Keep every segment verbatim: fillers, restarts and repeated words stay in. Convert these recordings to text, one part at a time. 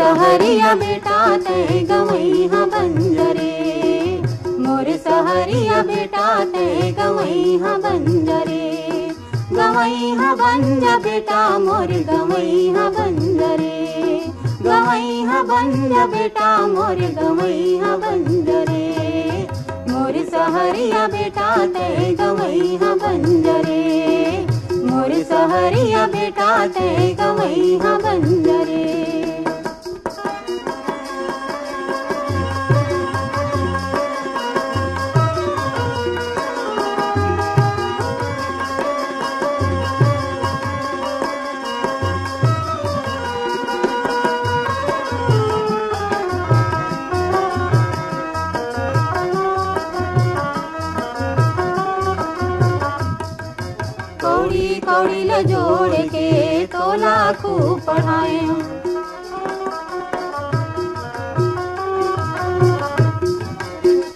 सहरिया बेटा तैं गवइहा बंजरे, मोर सहरिया बेटा तैं गवइहा बंजरे। गवइहा बंजा बेटा मोर गवइहा बंजरे, गवइहा बंजा बेटा मोर गवइहा बंजरे। मोर सहरिया बेटा तैं गवइहा बंजरे, मोर सहरिया बेटा तैं गवइहा बंजरे। कौड़ी कौड़ी ल जोड़ के तोला खूब पढ़ाएंव।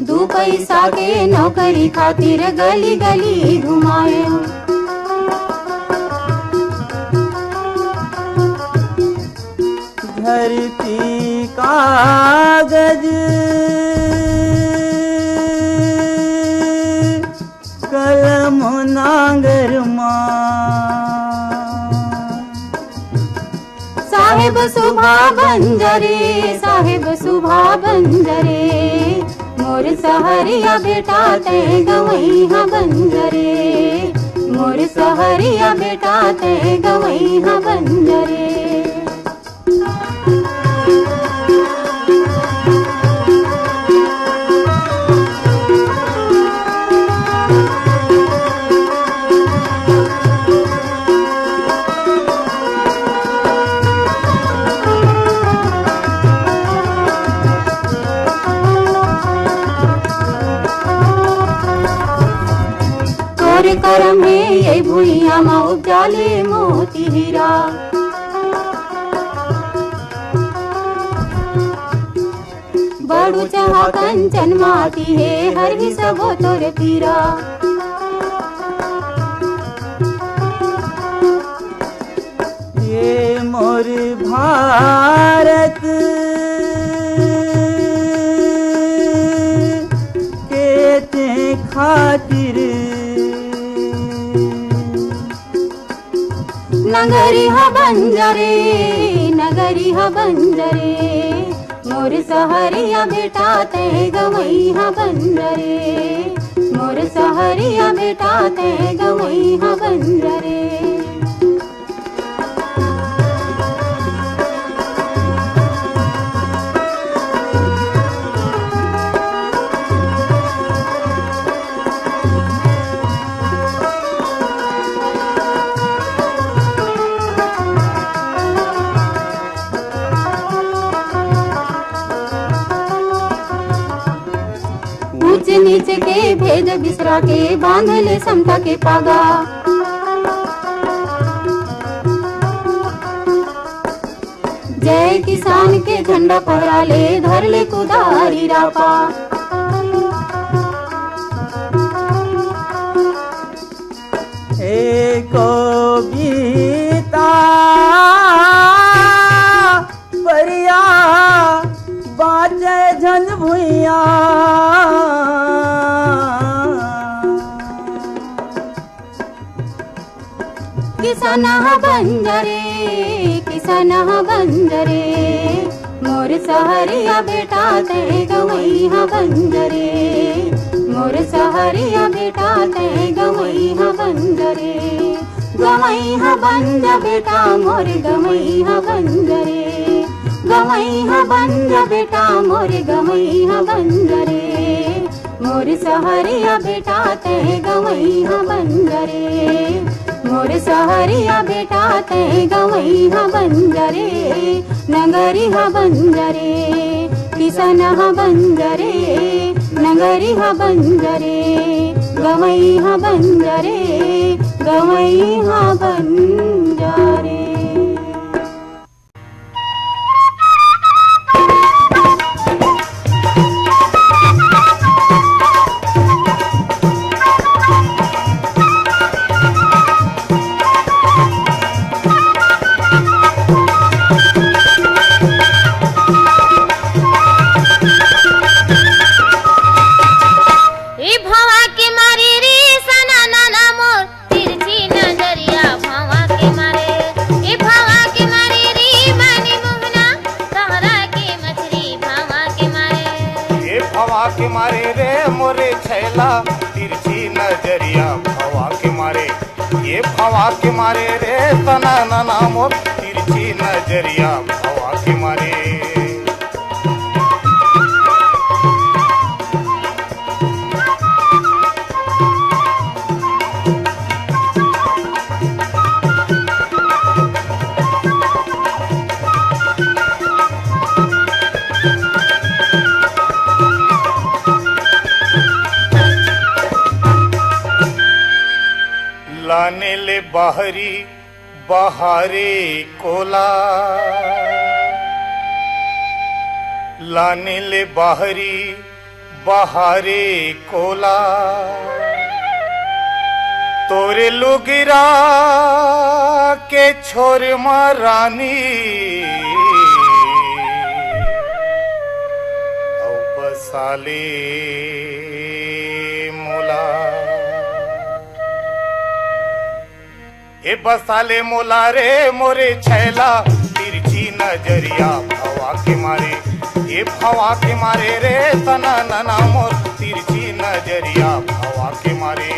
दू पैसा के नौकरी खातिर गली गली घुमाएंव। धरती कागज कलम नांगर मा। साहेब सुभा बंजरे, साहेब सुभा बंजरे। मोर सहरिया बेटा तैं गवइहा बंजरे, मोर सहरिया बेटा तैं गवइहा बंजरे। तोर करम हे ये भुइयां म उपजाले मोती हीरा। बड़ ऊंचा कंचन माटी हे, हरही सबो तोर पीरा। ये मोर भारत के तैं खातिर नगरी ह बंजरे, नगरी ह बंजरे। मोर सहरिया बेटा तैं गवइहा बंजरे, मोर सहरिया बेटा तैं गवइहा बंजरे। ऊंच नीच के भेद बिसरा के, बांध ले समता के पागा। जय किसान के झंडा फहरा ले, धर ले कुदारी रापा। एको गीता परिया बाँचे झन भुइयां। किसान ह बंजरे, किसान ह बंजरे, मोर सहरिया बेटा तैं गवइहा बंजरे, मोर सहरिया बेटा तैं गवइहा बंजरे। गवइहा बंजा बेटा मोर गवइहा बंजरे, गवइहा बंजा बेटा मोर गवइहा बंजरे। मोर सहरिया बेटा तैं गवइहा बंजरे, मोर सहरिया बेटा तैं गवइहा बंजरे। नगरी ह बंजरे, किसान ह बंजरे, नगरी ह बंजरे, गवइहा बंजरे, गवइहा बंजरे। ला तिरछी नजरिया भवा के मारे, ये भवा के मारे रे, तना नना मोर तिरछी नजरिया भवा के मारे। लाने ले बाहरी बहारे कोला, लाने ले बाहरी बहारे कोला, तोरे लुगिरा के छोर मा रानी, अउ बसाले मोला। ए बसाले मोला रे मोरे छैला, तिरछी नजरिया भवा के मारे, ए भवा के मारे रे, तना नना मोर तिरछी नजरिया भवा के मारे।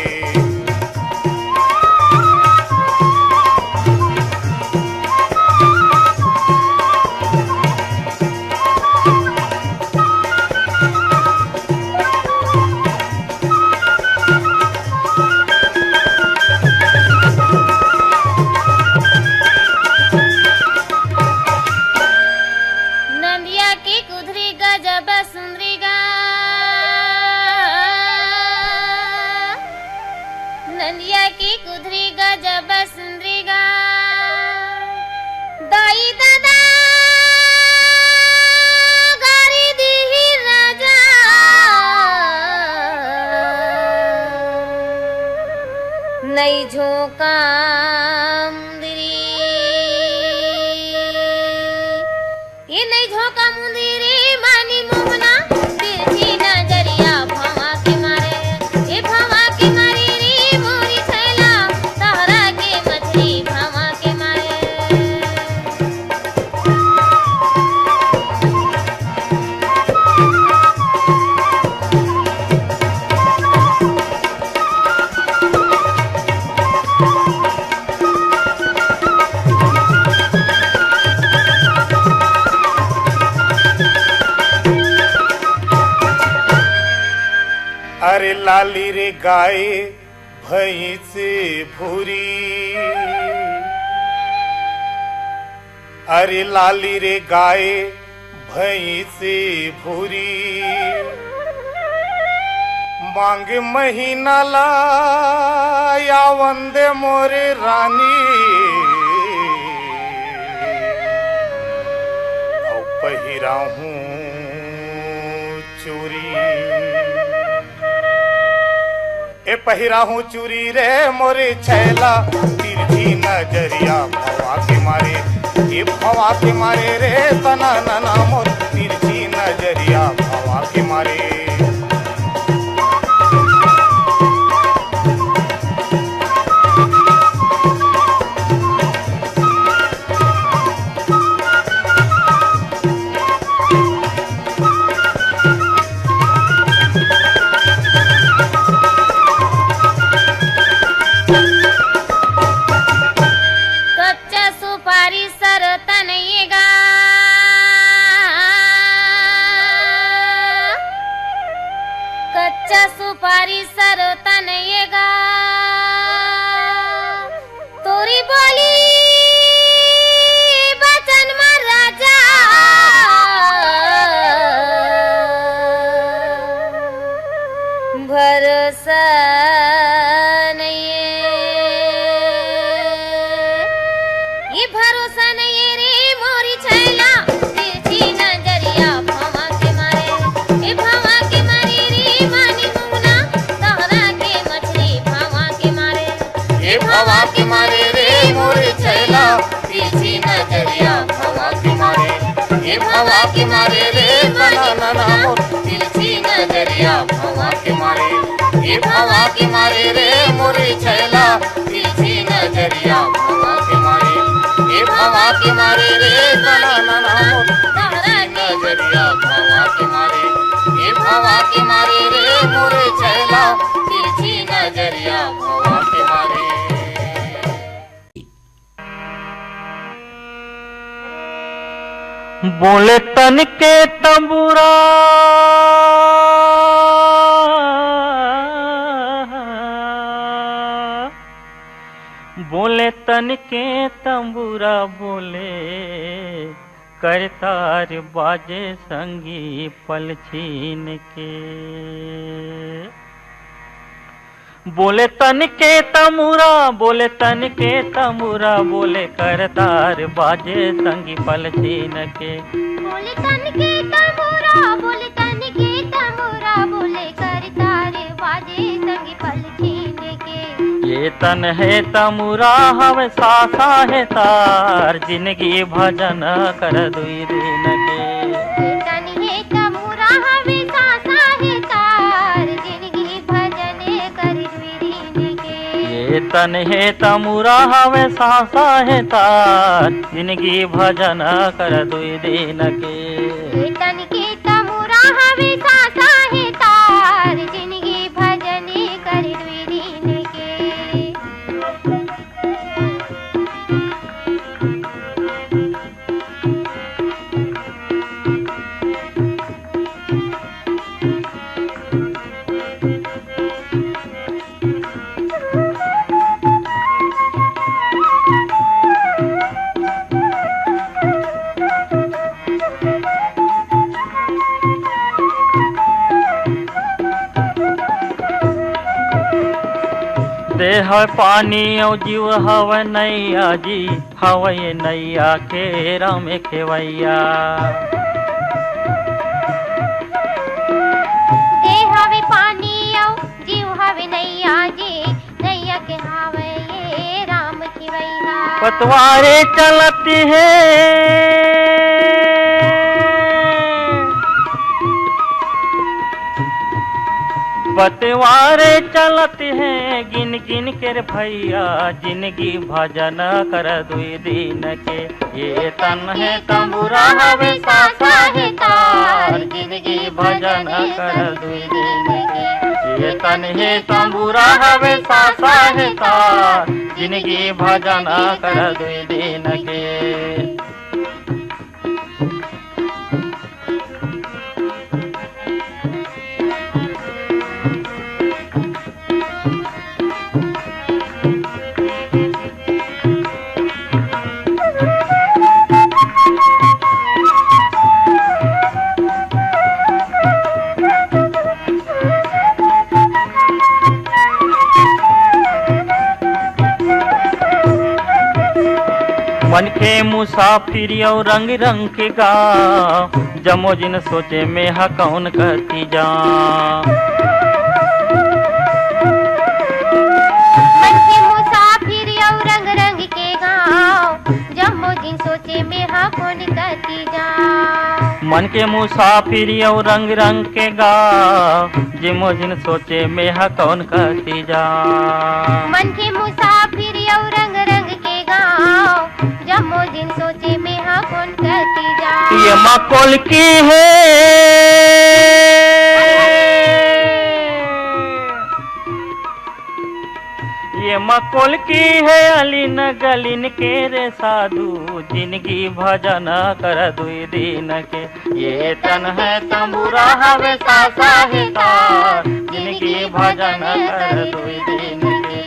नंदिया के कुधरी गजब सुंदरी गा, नंदिया के कुधरी गजब सुंदरी गा, दाई ददा गारी दीही राजा, नई झोंका मुंदरी। ये नई झोंका मुंदरी मानी मुंगना, तिरछी नजरिया भवा के मारे, ये भवा के मारे रे मोरी छैला, तहरा के मछली भवा के मारे। अरे लाली रे गाय भैंस भूरी, अरे लाली रे गाय भैंस भूरी, मांग महीना ला या वंदे मोरे रानी, अउ पहिराहूं चूरी। ए पहिराहूं चूरी रे मोरे छैला, तिरछी नजरिया भवा के मारे, ए भवा के मारे रे, तना नना मोर तिरछी नजरिया भवा के मारे। कच्चा सुपारी सर तनइगा, कच्चा सुपारी सर तनइगा, तोरी बोली बचन म राजा भरोसा नइये। ये भरोसा नइये रे मोरी छैला, तिरछी नजरिया भवा के मारे, ए भवा के मारे रे मानी मुंगना, तहरा के मछली भवा के मारे। ए भवा के मारे रे मोरे छैला, तिरछी नजरिया भवा के मारे। ए भवा के मारे रे तना नना मोर, तिरछी नजरिया भवा के मारे। ए भवा के मारे रे मोरे छैला, तिरछी नजरिया भवा के मारे। ए भवा के मारे रे तना नना मोर, तिरछी नजरिया भवा के मारे। ए भवा के मारे रे मोरे छैला, बोले तन के तंबूरा, बोले तन के तंबूरा, बोले करतार बाजे संगी पलछीन के। बोले तन के तंबूरा, बोले तन के तंबूरा, बोले करतार बाजे संगी पलछीन के। बोले तन के तंबूरा, बोले तन के तंबूरा, बोले करतार बाजे संगी पलछीन के। ये तन हे तंबूरा, हवे सासा हे तार, जिनगी भजन कर दुई दिन के। ये तन हे तंबूरा, हवे सासा हे तार, जिनगी भजन कर दुई दिन के। ये तन हे तंबूरा, हवे सासा हे तार, जिनगी भजन कर दुई दिन के। ये तन के तंबूरा, हवे सासा हे तार, जिनगी भजन कर दुई दिन के। देह पानी अउ जीव हवय नैया जी, हवय नैया के राम खेवैया। देह हवे पानी अउ जीव हवे नैया जी, नैया के हवे ये राम खेवैया। पतवारे चलत हे, पतवारे चलत हे, गिन गिन के रे भैया, जिनगी भजन कर दुई दिन के। ये तन हे तंबूरा हवे सासा हे तार, जिनगी भजन कर दुई दिन के। ये तन हे तंबूरा हवे सासा हे तार, जिनगी भजन कर दुई दिन के। मनखे मुसाफिर अउ रंग रंग के गाँव, जम्मो जिन सोचे में ह कौन कति जाँव। मनखे मुसाफिर अउ रंग रंग के गाँव, जम्मो जिन सोचे में ह कौन कति जाँव। मनखे मुसाफिर अउ रंग रंग के गाँव, जम्मो जिन सोचे में ह कौन कति जाँव। मनखे मुसाफिर अउ रंग रंग के गाँव, जम्मो जिन सोचे में ह कौन कति जाँव। ये मकोल की हे, ये मकोल की हे अलिन गलिन के रे साधु, जिनगी भजन कर दुई दिन के। ये तन हे तंबूरा हवे सासा हे तार, जिनगी भजन कर दुई दिन के।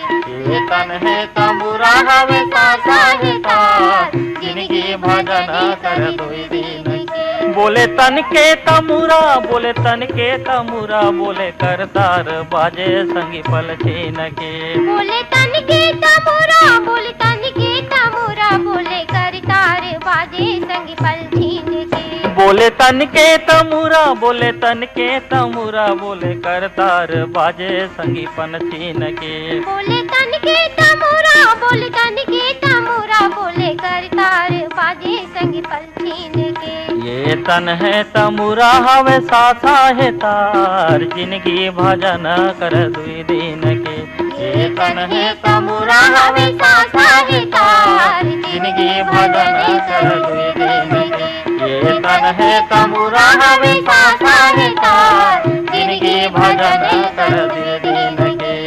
ये तन हे तंबूरा हवे सासा हे तार, जिनगी भजन कर दुई दिन के। बोले तन के तंबूरा, बोले तन के तंबूरा, बोले करतार बाजे संगी पलछीन के। बोले तन के तंबूरा, बोले तन के तंबूरा, बोले करतार बाजे संगी पलछीन के। बोले तन के तंबूरा, बोले तन के तंबूरा, बोले करतार बाजे संगी पलछीन के। बोले तन के तंबूरा, बोले तन के तंबूरा, बोले करतार बाजे संगी पलछीन के। ये तन हे तंबूरा हवे सासा हे तार, जिनगी भजन कर दुई दिन के। ये तन हे तंबूरा हवे सासा हे तार, जिनगी भजन कर दुई दिन के। ये तन हे तंबूरा हवे सासा हे तार, जिनगी भजन कर दुई दिन के।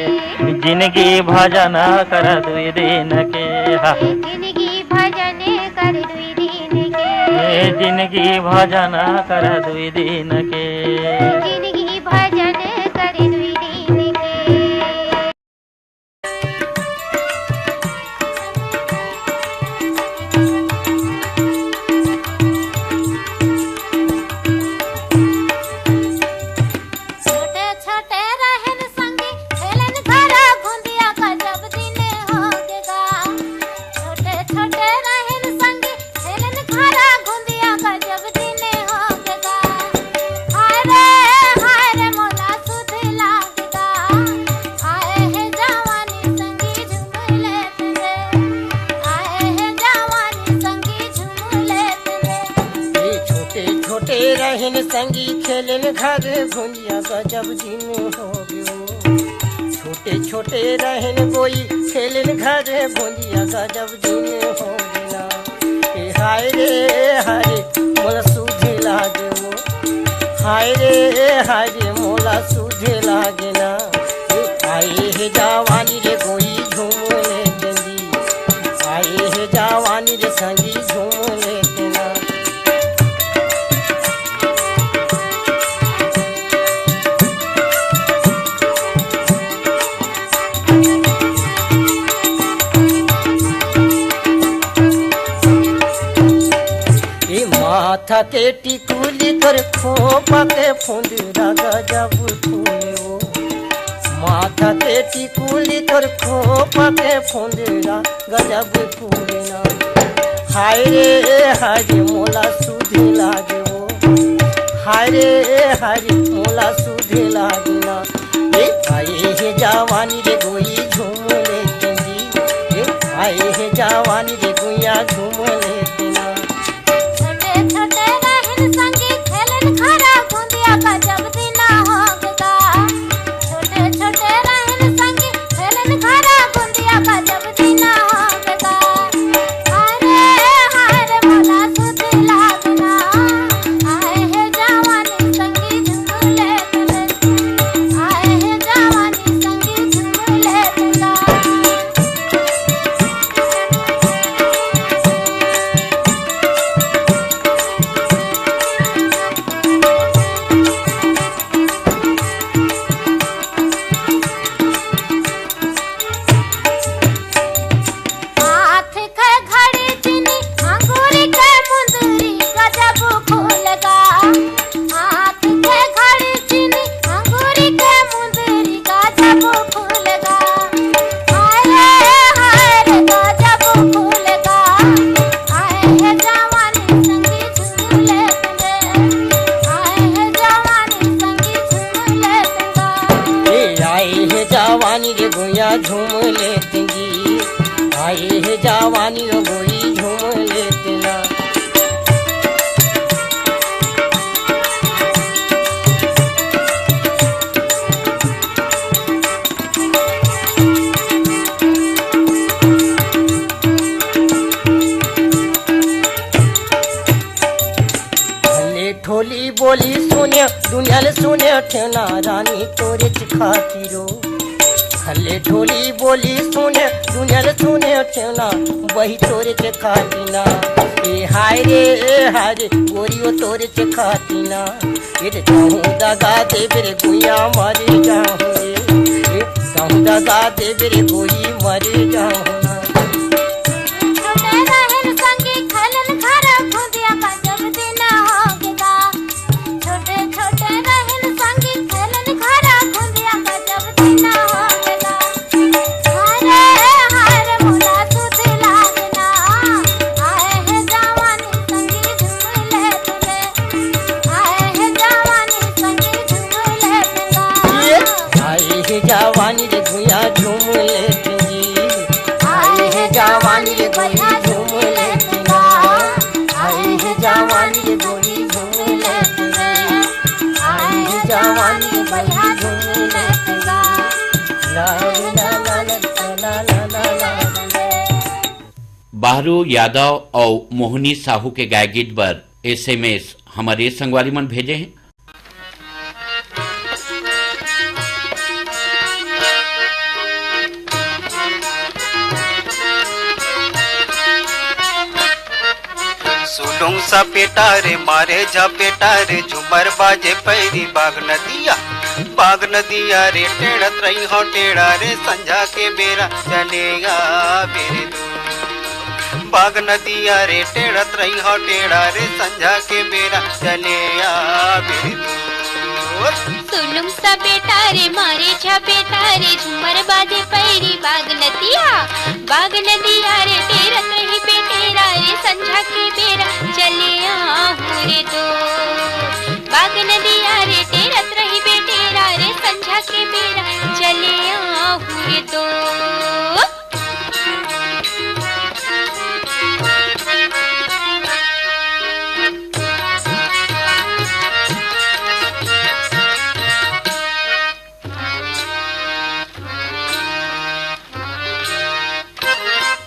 जिनगी भजन कर दुई दिन के। हा। जिनगी भजन कर दुई दिन के। ए जिनगी भजन कर दुई दिन के। जिनगी भजन कर दुई दिन के। छोटे छोटे रहन संगी, खेलन घरा घुंदिया, गजब दिन हो गे गा। छोटे छोटे रहन संगी, खेलन घरा घुंदिया, गजब दिन हो गे गा। हाय रे, हाय रे, मोला सुध लाग गा। आए हे जवानी संगी, झूम लेत रे। आए हे जवानी संगी, झूम लेत रे। ए छोटे छोटे रहन संगी, खेलन घर घुंदिया, गजब दिन हो गयो। छोटे छोटे रहन गोई, खेलन घर घुंदिया, गजब दिन हो गयो ना। ए हाय रे, हाय रे, मोला सुध लागे वो। हाय रे, हाय रे, मोला सुध लागे ना। ए आए हे जवानी रे गोई, झूम लेत जी। आए हे जवानी रे संगी, झूम लेत ना। ए माथा के टिकुली तोर खोपा के फुंदरा गजब फूले वो। माथा के टिकुली तोर खोपा के फुंदरा गजब फूले ना। हाय रे, हाय रे, मोला सुध लागे वो। हाय रे, हाय रे, मोला सुध लागे ना। ए आए हे जवानी रे गोई, झूम लेत जी। ए आए हे जवानी रे गुइया, झूम लेत ना। छोटे छोटे रहन संगी, खेलन घरा घुंदिया, गजब दिन हो गे गा। छोटे छोटे रहन संगी, खेलन घरा घुंदिया, गजब दिन हो गे गा। हाय रे, हाय रे, मोला सुध लागे ना। आए हे जवानी संगी, झूम लेत रे। आए हे जवानी संगी, झूम लेत गा। हाथ के घड़ी चीनी, अंगूरी के मुंदरी, गजब खुल गा। हाथ के घड़ी चीनी, अंगूरी के मुंदरी, गजब खुल गा। हाय रे, हाय रे, गजब खुल गा। आए हे जवानी संगी, झूम लेत रे। आए हे जवानी संगी, झूम लेत गा। ए आए हे जवानी रे गुइया, झूम लेत जी। आए हे जवानी ओ गोई, झूम लेत ना। भले ठोली बोली सुने, दुनिया ले सुने, ठेना रानी तोरे च खातिरो। भले ठोली बोली सुने, दुनिया ले सुने, ठेना बही तोरे च खातिना। ए हाय रे, ए हाय रे, गोरियो तोरे च खातिना। ए रे कहूँ दगा देबे रे गुइया, मरे जाहूँ रे। ए कहूँ दगा देबे रे गोरी, मरे जाहूँ ना। छोटे रहन संगी, खेलन घर घुंदिया, गजब दिन हो गे गा। छोटे छोटे रहन संगी, खेलन घर घुंदिया, गजब दिन हो गे गा। हाय रे, हाय रे, मोला सुध लागे ना। आए हे जवानी संगी, झूम लेत रे। आए हे जवानी संगी, झूम लेत गा। ये आए हे जवानी रे गुइया, झूम लेत जी। आए हे जवानी रे गुइया, झूम लेत गा। आए हे जवानी रे गोरी, झूम लेत गा। आए हे जवानी रे गुइया, झूम लेत गा। ला ला ला ला ला ला ला ला। बाहरू यादव अउ मोहनी साहू के गाय गीत बर एसएमएस हमर ये संगवारी मन भेजे हैं। सुलुंग सपेटा रे मारे झपेटा रे, झुमर बाजे पैरी बाग नदिया। बाग नदिया रे टेढ़त रही हो टेढ़ा रे, संझा के बेरा चले आ बेरे दू। बाग नदिया रे टेढ़त रही हो टेढ़ा रे, संझा के बेरा चले आ बेरे दू। सुलुम सपेटा रे मारे झपेटा रे, झुमर बाजे पैरी बाग नदिया। बाग नदिया रे टेरत रही बेटेरा रे, संझा के बेरा चले आहू रे दो। बाग नदिया रे टेरत रही बेटेरा रे, संझा के बेरा चले आहू रे दो।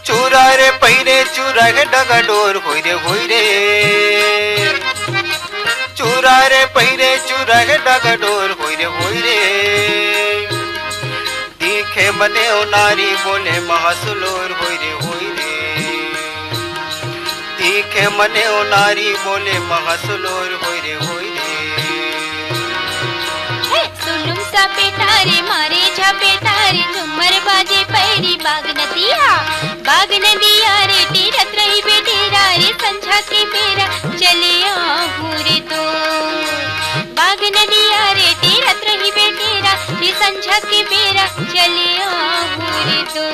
चूरा रे पहिरे चूरा के डगडोर होई रे होई रे। चूरा रे पहिरे चूरा के डगडोर होई रे होई रे। दिखे मने ओ नारी बोले महसुलोर होई रे होई रे। दिखे मने ओ नारी बोले महसुलोर होई रे होई रे। हे सुलुम सपेटा रे मारे झपेटा रे, झुमर बाजे पैरी बाग नदिया। बाग नदिया रे टेरत रही बेटेरा रे, संझा के बेरा चले आहू रे दो। बाग नदिया रे टेरत रही बेटेरा रे, संझा के बेरा चले आहू रे दो।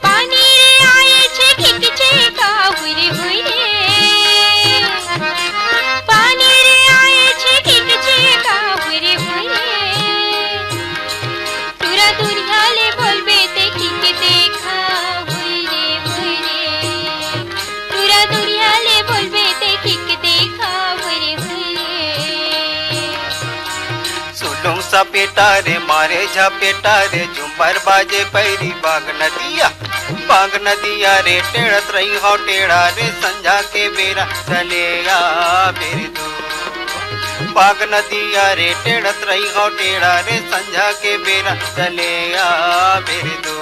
पानी रे आए छे खिकचे का हुई रे हुई रे। पानी रे आए छे खिकचे का हुई रे हुई रे। टूरा दुरिहा ले बोलबे ते खिक देखा हुई रे हुई रे। टूरा दुरिहा ले बोलबे ते खिक देखा हुई रे हुई रे। सुलुंग सपेटा रे मारे झपेटा रे, झुमर बाजे पैरी बाग नदिया। बाग नदिया रे टेढ़त रही हो टेढ़ा रे, संझा के बेरा चले आ बेरे दू। बाग नदिया रे टेढ़त रही हो टेढ़ा रे, संझा के बेरा चले आ बेरे दू।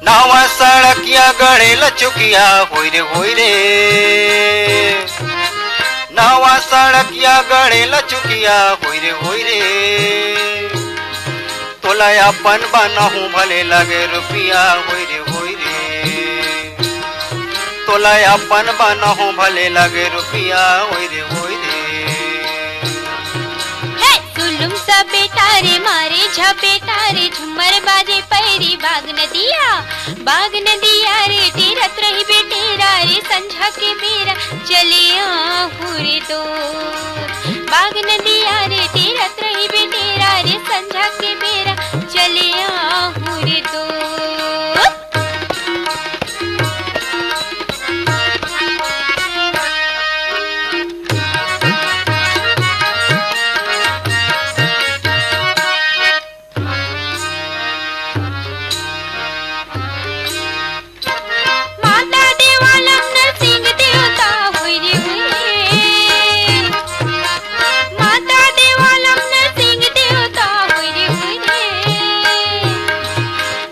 नवा सड़किया गड़े लचुकिया होई रे होई रे। नवा सड़किया गड़े लचुकिया होई रे होई रे। तोला अपन बनाहूँ भले लगे रुपिया होई रे होई रे। तोला अपन बनाहूँ भले लगे रुपिया होई रे होई रे। हे सुलुम सपेटा रे मारे झपेटा रे, झुमर बाजे पैरी बाग नदिया। बाग नदिया रे टेरत रही बेटेरा रे, संझा के बेरा चले आहू रे दो। बाग नदिया रे टेरत रही बेटेरा रे, संझा के बेरा चले आहू रे दो। माता देवालम नरसिंह देवता होई रे होई रे। माता देवालम नरसिंह देवता होई रे होई रे।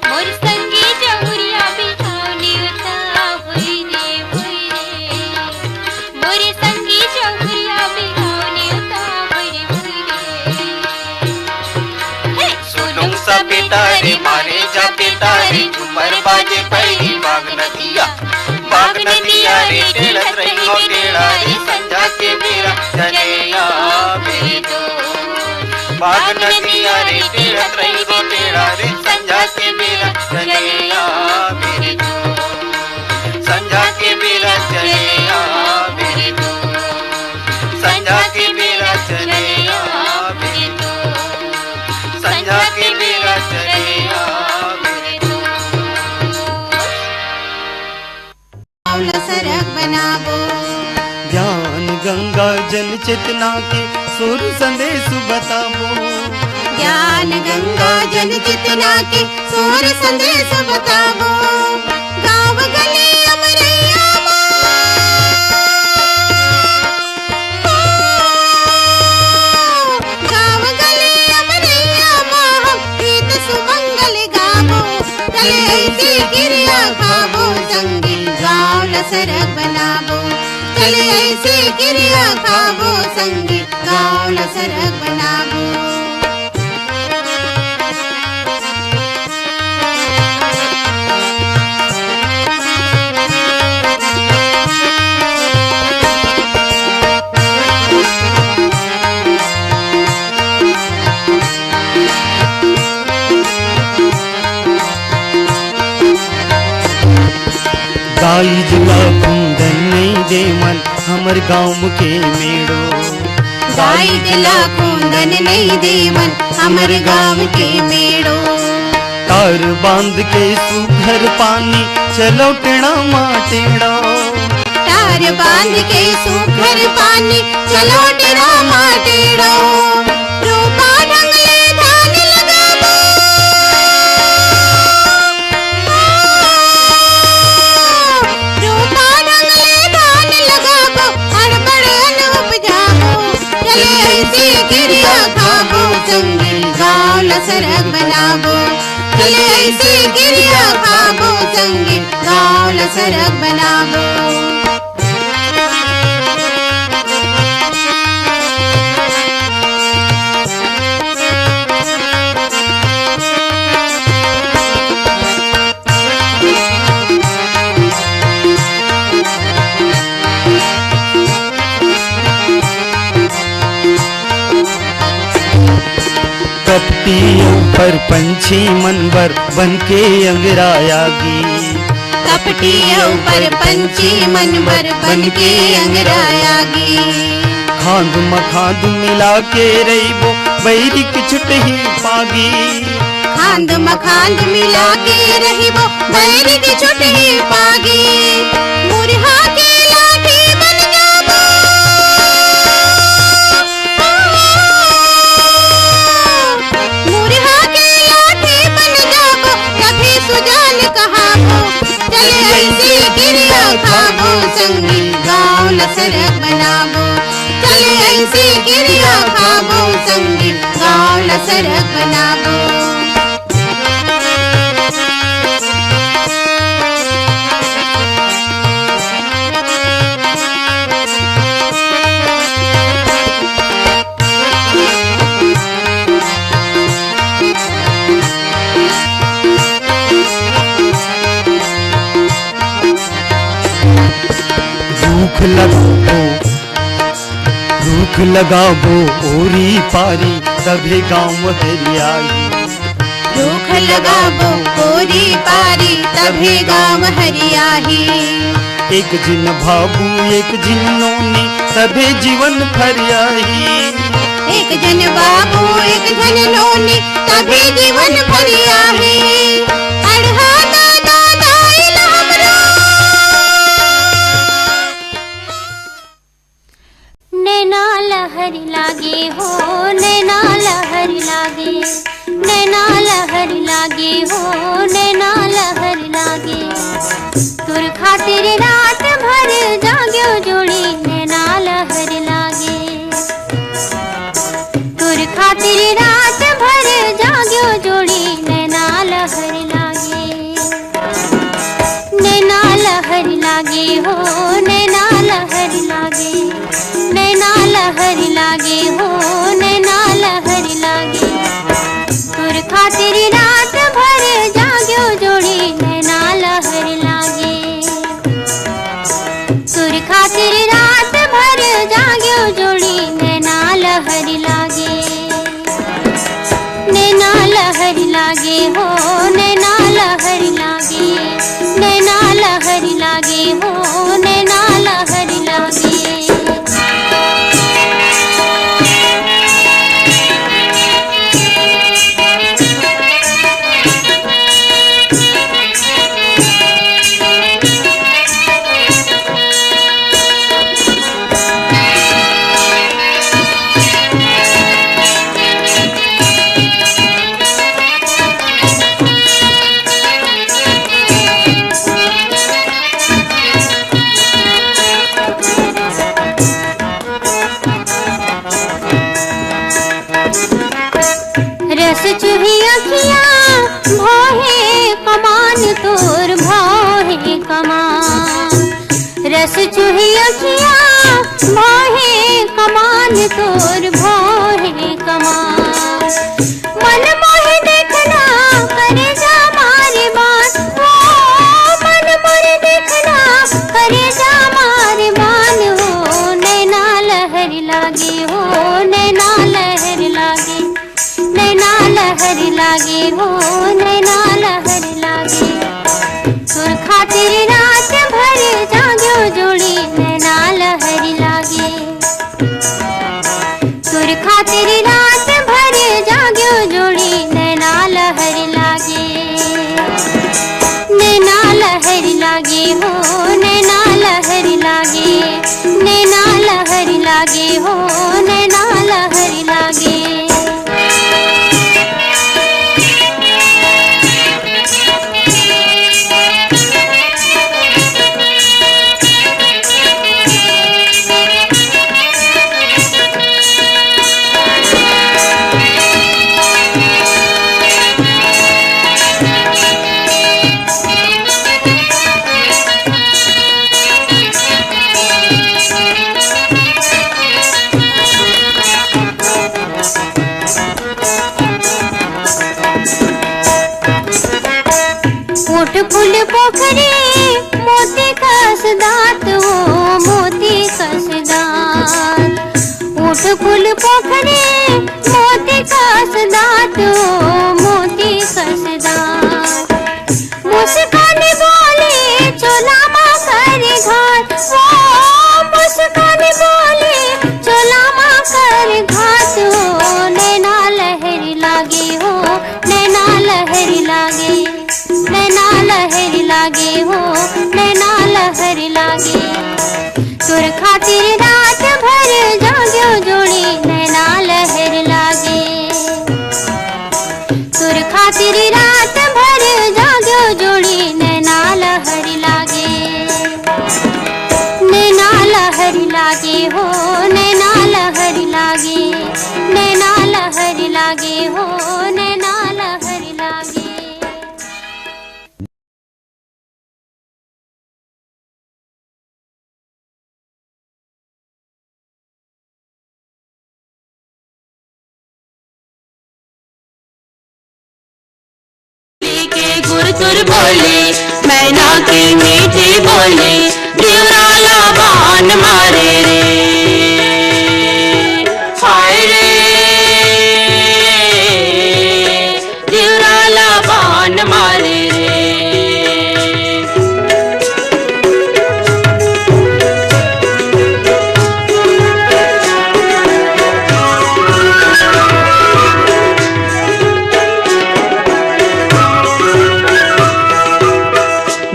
मोर संगी जहुरिया बिहाव नेवता होई रे होई रे। मोर संगी जहुरिया बिहाव नेवता होई रे होई रे। हे सुलुंग सपेटा रे मारे झपेटा रे, झुमर बाजे पैरी बाग नदिया। बाग नदिया रे टेढ़त रही हो टेढ़ा रे, संझा के बेरा चले आ बेरे दो। बाग नदिया रे टेढ़त रही हो टेढ़ा रे, संझा के बेरा चले आ बेरे दो। संझा के बेरा चले आ बेरे दो। संझा के बेरा चले आ बेरे दो। संझा के बेरा चले आ बेरे दो। बनाबो। ज्ञान गंगा जन चेतना के सुर संदेश बताबो। ज्ञान गंगा जन चेतना के सुर संदेश बताबो। गाँव गली अमरैया मा, गाँव गली अमरैया मा हम गीत सुमंगल गाबो। चले ऐसे किरिया खाबो संगी, गाँव ल सरग बनाबो। चले ऐसे किरिया खाबो संगी, गाँव ल सरग बनाबो। गाई जिला कुंदन नहीं देवन हमर गाँव के मेड़ो। गाई जिला कुंदन नहीं देवन हमर गाँव के मेड़ो। तार बांध के सुघर पानी चलो टेड़ा मा टेड़ो। तार बांध के सुघर पानी चलो टेड़ा मा टेड़ो। रोपा ढंग ले धान लगाबो। रोपा ढंग ले धान लगाबो, हर बड़ अन्न उपजाबो। चले ऐसे किरिया खाबो संगी, गाँव ल सरग बनाबो। चले ऐसे किरिया खाबो संगी, गाँव ल सरग बनाबो। कपटी अउ परपंछी मन बर बन के अंगराया गी। कपटी अउ परपंछी मन बर बन के अंगराया गी। खांध म खांध मिला के रहिबो, बैरी के छुटही पागी। खांध म खांध मिला के रहिबो, बैरी के छुटही पागी। मुरहा के लाठी बन जाबो। मुरहा के लाठी बन जाबो, तभे सुजान कहाबो। चले ऐसे किरिया खाबो संगी, गाँव ल सरग बनाबो। चले ऐसे किरिया खाबो संगी, गाँव ल सरग बनाबो। रूख लगाबो, रूख लगाबो ओरी पारी, तभे गाँव हरियाही। रूख लगाबो ओरी पारी, तभे गाँव हरियाही। एक झिन बाबू एक झिन नोनी, तभे जीवन फरियाही। एक झन बाबू एक झन नोनी, तभे जीवन फरियाही। अड़हा दादा दाई ल हमरो। नैना लहर लागे हो, नैना लहर लागे, नैना लहर लागे हो, नैना लहर लागे। तोर खातिर रात भर जाग्यो जोड़ी, नैना लहर लागे। तोर खातिर रात भर जाग्यो जोड़ी, नैना लहर लागे। नैना लहर लागे हो, नैना लहर लागे, नैना लहर लागे हो, नैना लहर लागे। तोर खातिर रात भर जाग्यो जोड़ी, नैना लहर लागे। तोर खातिर रात भर जाग्यो जोड़ी, नैना लहर लागे। नैना लहर लागे हो, नैना लहर लागे, नैना लहर लागे हो, नैना लहर लागे। रस चुही अखियाँ भौहे कमान तोर भौहे कमान। रस चुही अखियाँ भौहे कमान तोर भौहे कमान। मन मोहे देखना करेजा मारे बान। ओ मन मोहे देखना करेजा मारे बान। हो नैना लहर लागे, हो नैना लहर लागे। नैना लहर लागे हो, नैना लहर लागे। तोर खातिर रात भर जाग्यो जोड़ी, नैना लहर लागे। तोर खातिर रात भर जाग्यो जोड़ी, नैना लहर लागे। नैना लहर लागे हो, नैना लहर लागे। नैना लहर लागे हो, नैना लहर लागे। ओठ फूल पोखरी मोती कस दाँत, ओ मोती कस दाँत। ओठ फूल पोखरी मोती कस दाँत, ओ मोती कस दाँत। मुस्कान बोले चोला मा कर घात, ओ मुस्कान बोले चोला मा कर घात। ओ नैना लहर लागे हो, नैना लहर लागे। नैना लहर लागे हो, नैना लहर लागे। तोर खातिर रात भर जाग्यो जोड़ी, नैना लहर लागे। तोर खातिर रात भर जाग्यो जोड़ी, नैना लहर लागे। नैना लहर लागे हो, नैना लहर लागे। नैना लहर लागे हो, नैना लहर लागे। के गुर तुर बोले, मैना के मीठी बोले, दिवरा ला बान मारे रे। हाय रे, दिवरा ला बान मारे रे।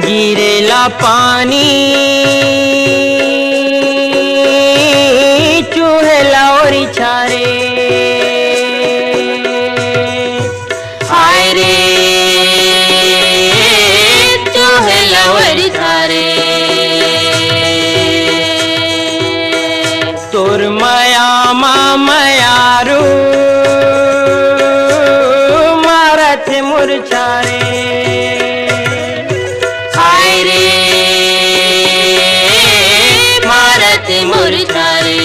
गिरेला पानी, चुहेला ओरी छारे। हाय रे, चुहेला ओरी छारे। तोर मया मा मयारू मारत मुरछारे। हाय रे, मारत मुरछारे।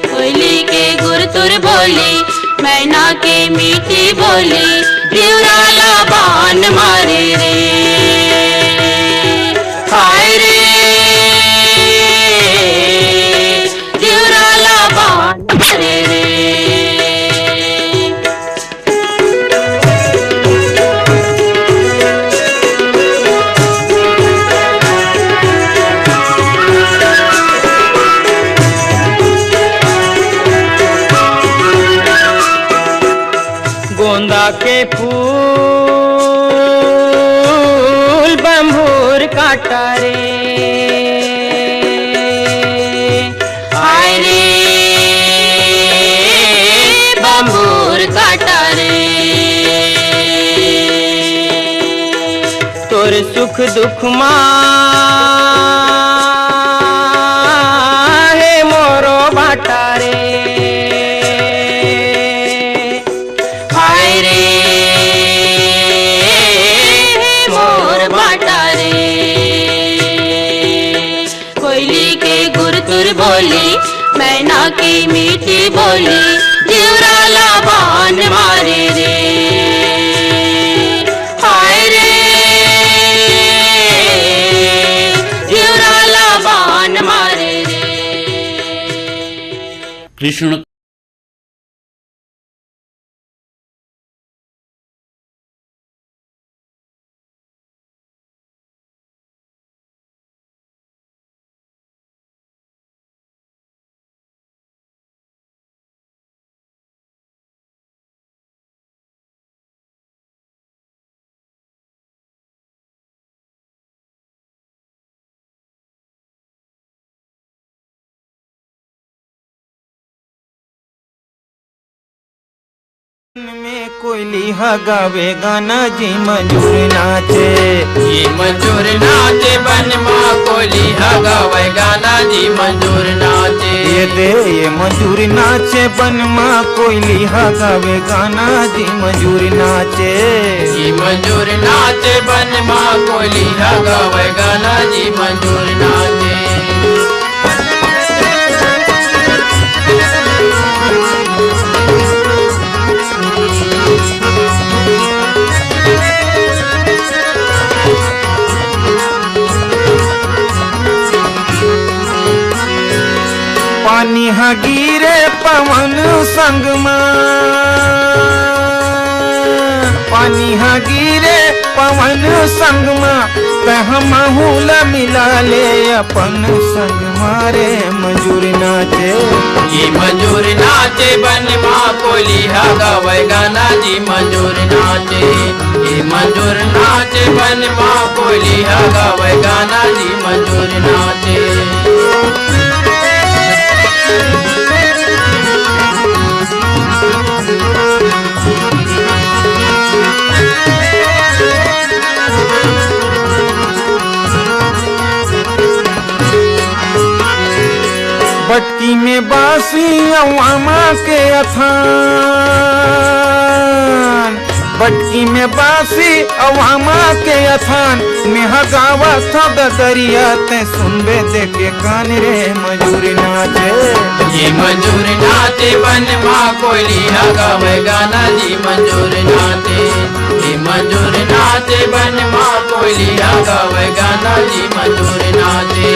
कोयली के गुरतुर बोली, मैना के मीठी बोली, दिवरा ला बान मारे रे। हाय रे, दिवरा ला बान मारे रे। गोंदा के फूल बंभूर काटा रे। हाय रे, बंभूर काटा रे। तोर सुख दुख मा हे मोरो बाटा रे। बोली, मैना की मीठी बोली, जिउरा ला बान मारे रे। हाय रे, जिउरा ला बान मारे रे। कृष्ण में कोयली ह गावे गाना जी मजूर नाचे। ये मजूर नाचे बन मा कोयली ह गावे गाना जी मजूर नाचे। ये दे ये मजूर नाचे बन मा कोयली ह गावे गाना जी मजूर नाचे। ये मजूर नाचे बन मा कोयली ह गावे गाना जी मजूर नाचे। पानी ह गिरे पवन संग मा, पानी ह गिरे पवन संग मा, तह महू ल मिला ले अपन संग मा रे मजूर नाचे। ये मजूर नाचे बन मा कोयली ह गावे गाना जी मजूर नाचे। ये मजूर नाचे बन मा कोयली ह गावे गाना जी मजूर नाचे। बटकी में बांसी अउ आमा के अथान, बटकी में बांसी अउ आमा के अथान, मेहा गावत हंव डगरिया तैं सुनबे दे के कान रे मजूर नाचे। ये मजूर नाचे बन मा कोयली ह गावे गाना जी मजूर नाचे। ये मजूर नाचे बन मा कोयली ह गावे गाना जी मजूर नाचे।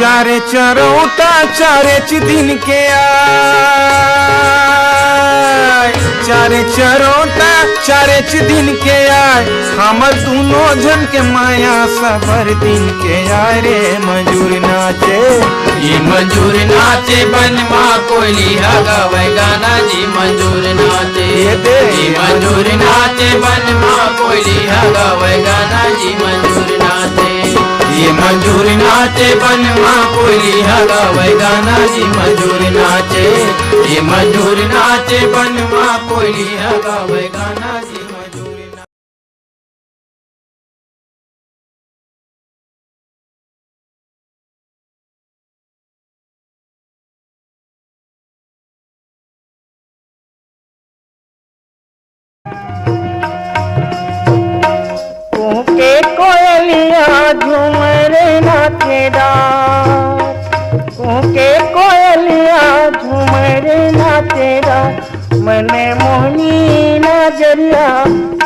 चारे चरौटा चारेच दिन के आय, चारे चरौटा चारेच दिन के आय, हमर दूनों झन के माया सबर दिन के आय रे मजूर नाचे। ये मजूर नाचे बन मा कोयली ह गावे गाना जी मजूर नाचे। ये दे। ये मजूर नाचे बन मा कोयली ह गावे गाना जी मजूर नाचे। ये मजूर नाचे बन मा कोयली ह गावे गाना जी मजूर नाचे। ये मजूर नाचे बन मा कोयली ह गावे गाना जी मजूर नाचे। कुहके कोयलिया झूमर नाचेदा, कुहके कोयलिया झूमर नाचेदा, मन मोहनी नजरिया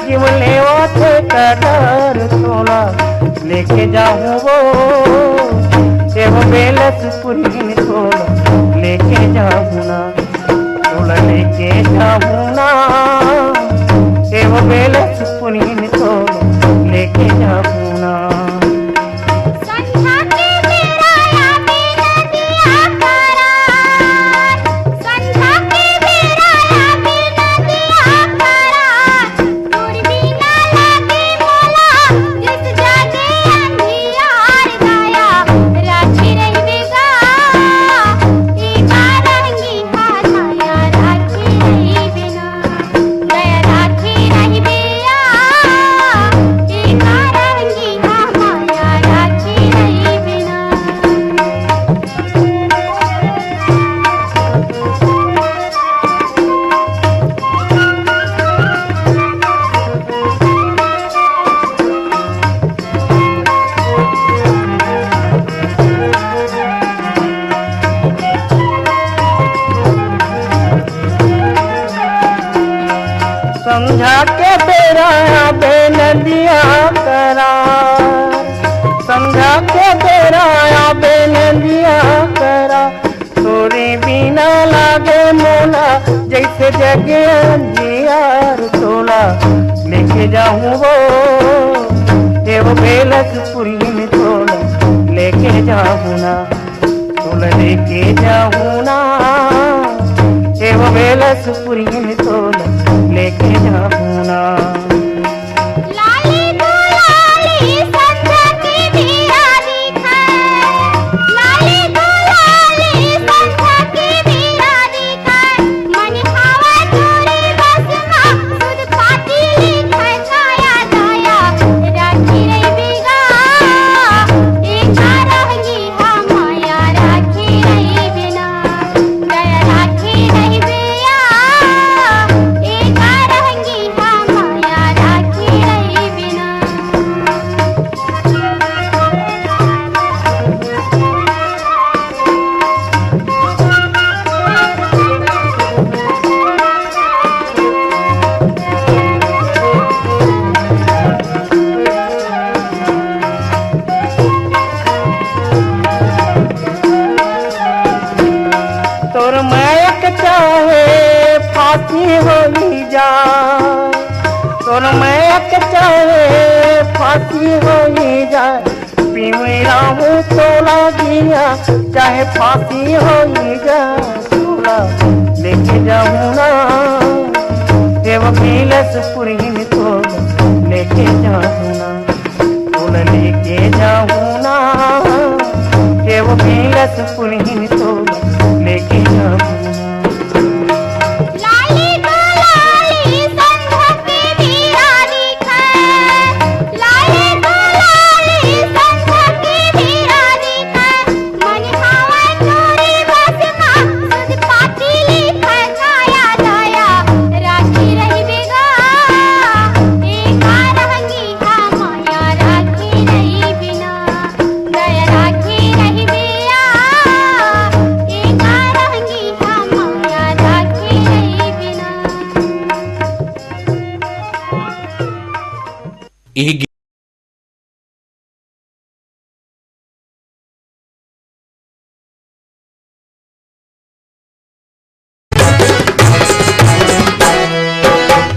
जीव लेवा थे कदर तोला लेके जाहूँ वो, एव बेलस पुरहिन तोला लेके जाहूँ ना। तोला लेके जाहूँ ना, एव बेलस पुनीन तोला लेके जाहूँ ना। संझा के बेरा आबे नदिया पारा, संझा के बेरा आबे नदिया पारा, तोर बिना लागे मोला जस जागे अंधियार दाया, राखे रहिबे गा, ए बारंगी हा दाया, राखे रहिबे ना। संझा के बेरा आबे नदिया करा, संझा के बेरा आबे नदिया करा, तोरे बिना लागे मोला जैसे जगे अंधियार। तोला लेके जाहूँ वो, एगो बेलस पुरहिन तोला लेके जाहूँ ना, तोला लेके जाहूँ ना, एगो बेलस पुरहिन तोला लेके जाहूँ ना। लाली गुलाली संझा के बेरा दिखय, लाली गुलाली संझा के बेरा दिखय, मन हवा तोरे बस मा, सुध पाती लिखय, छाया दया राखी रहिबे गा, ए का रहंगी हम मया राखी रहिबे ना, दया राखी रहिबे या, ए का रहंगी हम मया राखी रहिबे ना। तोर मया के चाहे फांसी होई जा, तोर मया के चाहे फांसी होई जा, पीवई राहूँ तोला जिया, चाहे फांसी होई जा, तोला लेके जाहूँ ना, एगो बेलस पुरहिन तोला लेके जाहूँ ना, तोला लेके जाहूँ ना, एगो बेलस पुरहिन तोला लेके जाहूँ ना। लाली गुलाली संझा के बेरा दिखय, लाली गुलाली संझा के बेरा दिखय, मन हवा तोरे बस मा, सुध पाती लिखय, छाया दया राखी रहिबे गा, ए का रहंगी हम मया राखी रहिबे ना, दया राखी रहिबे या, ए का रहंगी हम मया राखी रहिबे ना। इही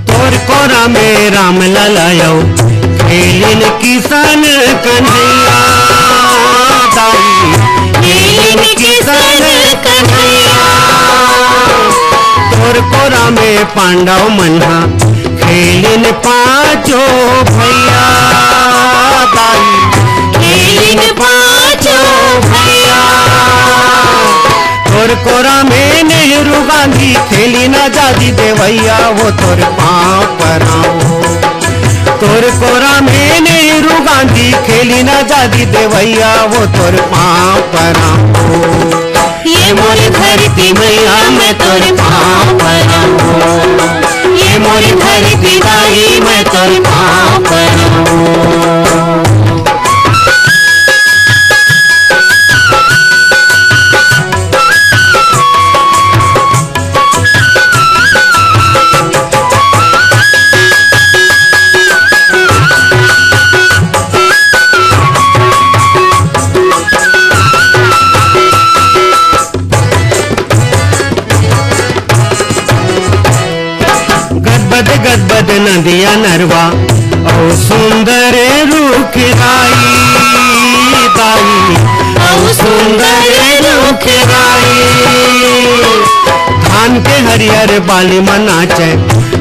तोर कोरा में राम लला अउ खेलिन किशन कन्हैया, दाई खेलिन किशन कन्हैया। तोर कोरा में पांडव मन हा खेलिन पांचो भैया, दाई खेलिन पांचो भैया। तोर कोरा में नेहरू गांधी खेलिन आजादी देवैया, वो तोर पाँव पराओ। तोर कोरा में नेहरू गांधी खेलिन आजादी देवैया, वो तोर पाँव पराओ। ये मोर धरती मैया, मैं तोर पाँव पराओ। ये मोर धरती दाई, मैं तोर पाँव पराओ। गदबद गदबद नदिया नरवा, अउ सुंदर रूख राई, दाई, अउ सुंदर रूख राई। धान के हरियर बाली म नाचे,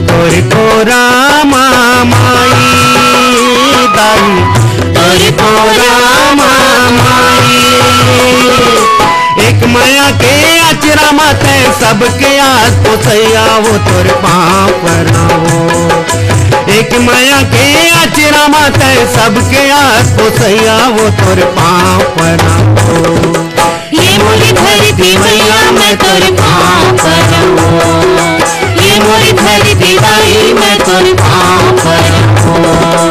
तोर कोरा मा माई, दाई, तोर कोरा मा माई। एक मया के अचरा म तैं सबके आस पोसैया, वो तोर पाँव पराओ। एक मया के अचरा म तैं सबके आस पोसैया, वो तोर पाँव पराओ। ये मोर धरती मैया, मैं तोर पाँव पराओ। ये मोर धरती दाई, मैं तोर पाँव पराओ।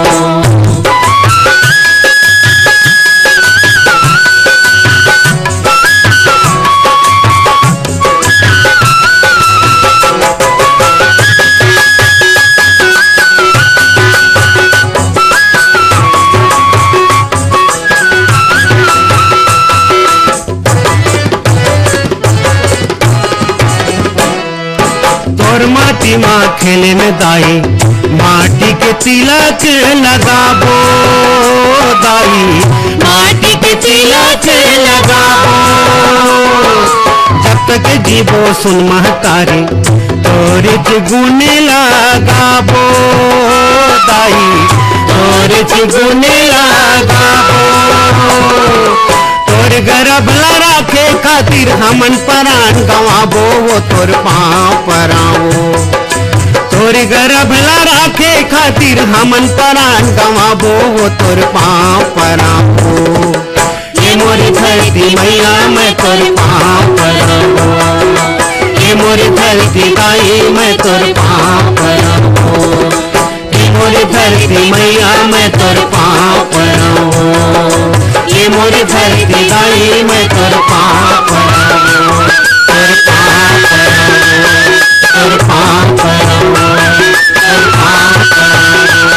दाई, माटी के तिलक लगाबो, दाई, माटी के तिलक लगाबो। जब तक जीबो सुन महतारी, तोरेच गुन लगाबो, दाई, तोरेच गुन लगाबो। तोर गरभ ला राखे खातिर हमन परान गंवाबो, वो तोर पाँव पराबो। तोर गरभ ला राखे खातिर हमन परान गंवाबो, वो तोर पाँव पराबो। ये मोर धरती मैया, मैं तोर पाँव पराबो। ये मोर धरती दाई, मैं तोर पाँव पराबो। ये मोर धरती मैया, मैं तोर पाँव पराबो। ये मोर धरती दाई, मैं तोर पाँव पराबो। तोर पाँव पराबो, तोर पाँव पराबो, तोर पाँव पराबो,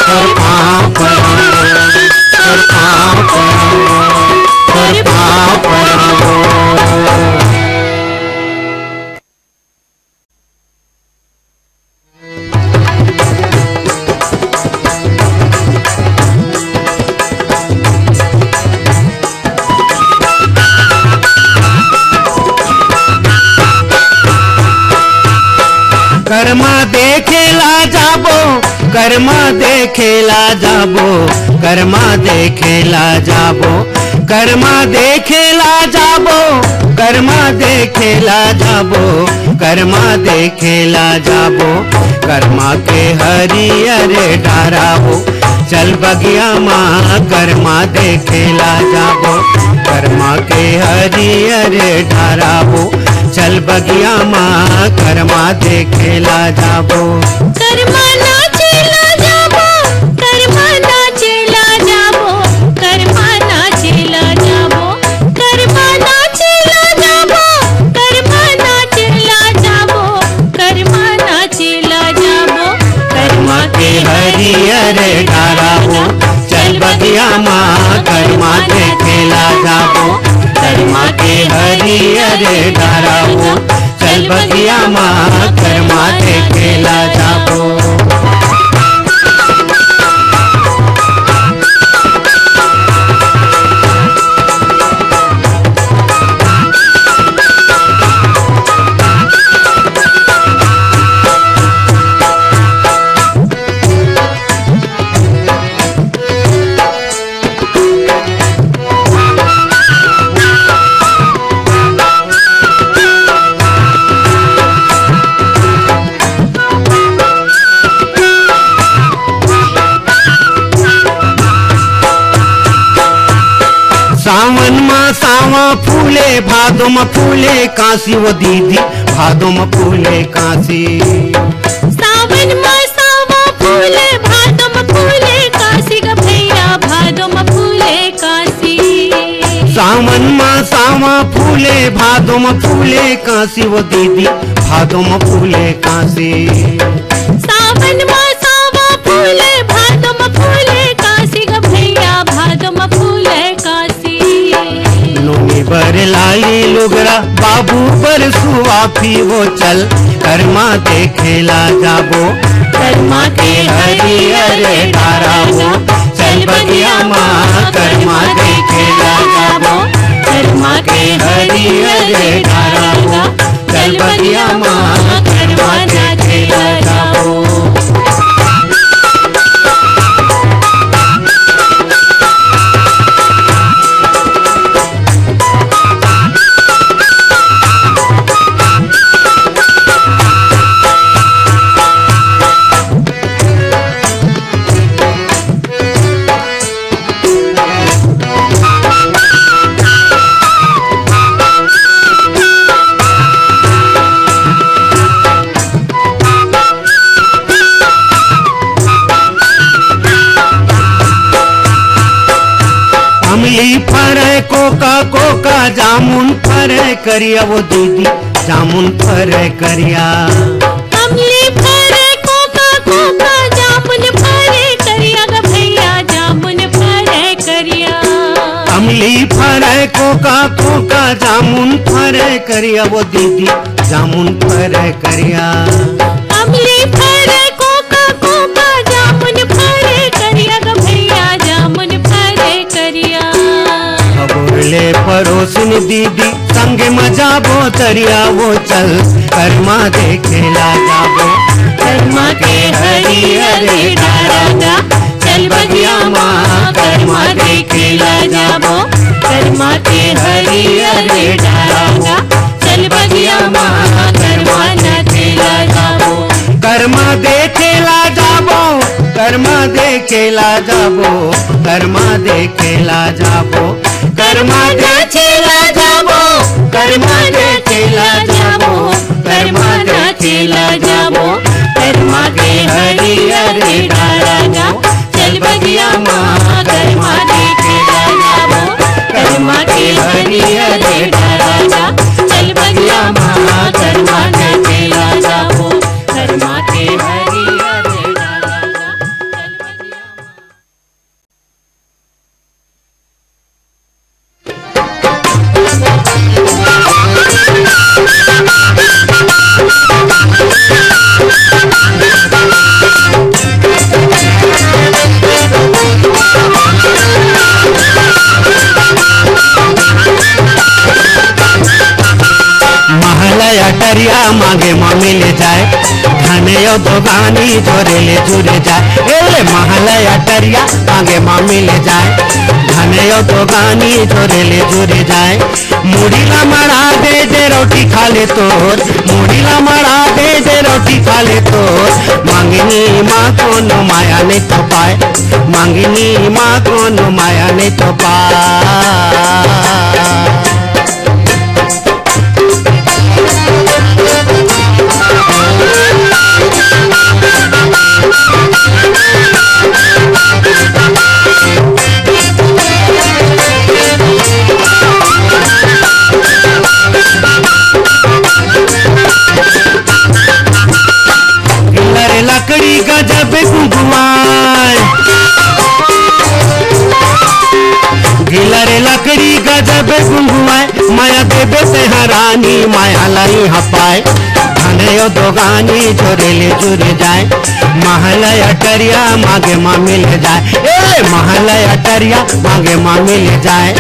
तोर पाँव पराबो, तोर पाँव पराबो, तोर पाँव पराबो। करमा देखे ला जाबो, करमा देखे ला जाबो, करमा देखे ला जाबो, करमा देखे ला जाबो, करमा देखे ला जाबो, करमा देखे ला जाबो। करमा के हरियर डारा हो, चल बगिया मा करमा देखे ला जाबो। करमा के हरियर डारा हो, चल बगिया मा करमा देखे ला जाबो। करमा नाचे ला जाबो, करमा नाचे ला जाबो, करमा नाचे ला जाबो, करमा नाचे ला जाबो, करमा नाचे ला जाबो, करमा नाचे ला जाबो। करमा के हरियर डारा हो, चल बगिया मा करमा देखे ला जाबो। करमा के हरियर डारा हो, चल बगिया मा करमा देखे ला जाबो। सावन मा सावा फूले, भादो मा फूले कांसी वो दीदी, भादो मा फूले कांसी। सावन मा सावा फूले, भादो मा फूले कांसी ग भैया, भादो मा फूले कांसी। सावन मा सावा फूले, भादो मा फूले कांसी वो दीदी, भादो मा फूले कांसी। सावन मा सावा फूले, भादो मा फूले कांसी ग भैया, भादो मा फूले कांसी। नोनी बर लाली लुगरा, बाबू बर सुआफी वो, चल करमा देखे ला जाबो। करमा के हरियर डारा वो, चल बगिया मा करमा देखे ला जाबो। करमा के हरियर डारा वो, चल बगिया मा करमा देखे ला जाबो। अमली फरे कोका, कोका जामुन फरे करिया वो दीदी, जामुन फरे करिया। अमली फरे कोका, कोका जामुन फरे करिया ग भैया, जामुन फरे करिया। अमली फरे कोका, कोका जामुन फरे करिया वो दीदी, जामुन फरे करिया। अमली फरे दीदी संग म जाबो तरिया वो चल, करमा देखे ला जाबो। करमा के हरियर डारा गा, चल बगिया मा करमा देखे ला जाबो। करमा के हरियर डारा गा, चल बगिया मा करमा नाचे ला जाबो। करमा देखे ला जाबो, करमा देखे ला जाबो, करमा देखे ला जाबो। करमा देखे ला जाबो, करमा देखे ला जाबो, करमा देखे ला जाबो। करमा के हरियर डारा गा, चल बगिया मा करमा देखे ला जाबो। करमा के हरियर डारा गा, चल बगिया मा करमा देखे ला जाबो। करमा के हरियर डारा गा, चल बगिया मा। महला अटरिया मांगे मामी ले जाए, धने यो दोगानी जोरे ले जुरे जाए। ए ले महला अटरिया मांगे मामी ले जाए, धने यो दोगानी जोरे ले जुरे जाए। मुड़ी ला मड़ा दे जे रोटी खा ले तोर, मुड़ी ला मड़ा दे जे रोटी खा ले तोर। मांगनी माँ कोनो माया नहीं तो पाए, मांगनी माँ कोनो माया नहीं तो पाए। गिलर लकड़ी गजब गुंगुआए, गिलर लकड़ी गजब गुंगुआए, माया देबे से हरानी, माया लाई हपाए। धने यो दोगानी जोरे ले जुरे जाए, महला अटरिया मांगे मामी ले जाए। ए महला अटरिया मांगे मामी ले जाए,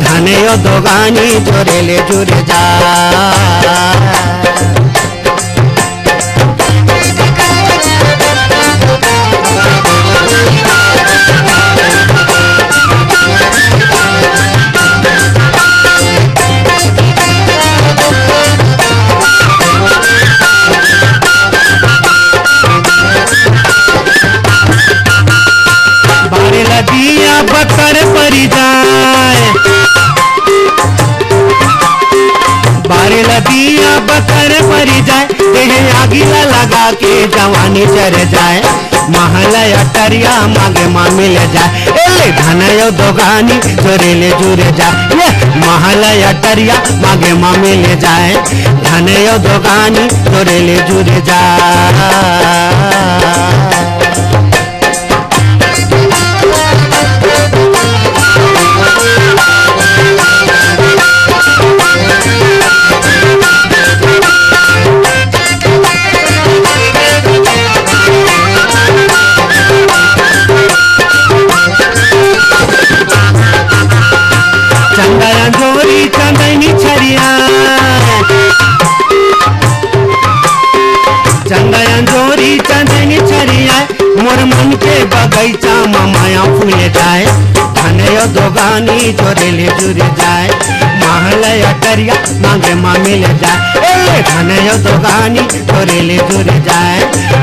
धने यो दोगानी जोरे ले जुरे जाए। बारे ला दिया बकर परी जाए, बारे ला दिया बकर परी जाए, देहे आगी ला लगा के जवानी जर जाए। महला अटरिया मांगे मामी ले जाए, ए ले धने यो दोगानी जोरे ले जुरे जाए। ये महला अटरिया मांगे मामी ले जाए, धने यो दोगानी जोरे ले जुरे जाए। चंदा अंजोरी चंदनी छरिया, चंदा अंजोरी चंदनी छरिया, मोर मन के बगैचा म माया फूले जाए। धने यो दोगानी जोरे ले जुरे जाए, महला अटरिया मांगे मामी ले जाए। ए धने यो दोगानी जोरे ले जुरे जाए,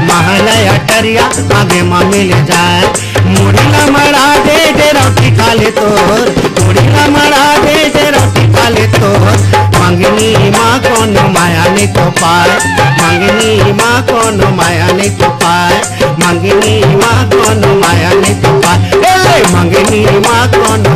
महला अटरिया मांगे मामी ले जाए। मुड़ी ला मड़ा दे जे रोटी खा ले तोर, मुड़ी ला मड़ा दे जे रोटी खा ले तोर। मंगनी माँ कोनो माया नहीं तो पाए, मंगनी माँ कोनो माया नहीं तो पाए, मंगनी माँ कोनो माया नहीं तो पाए। ए, मंगनी माँ कोनो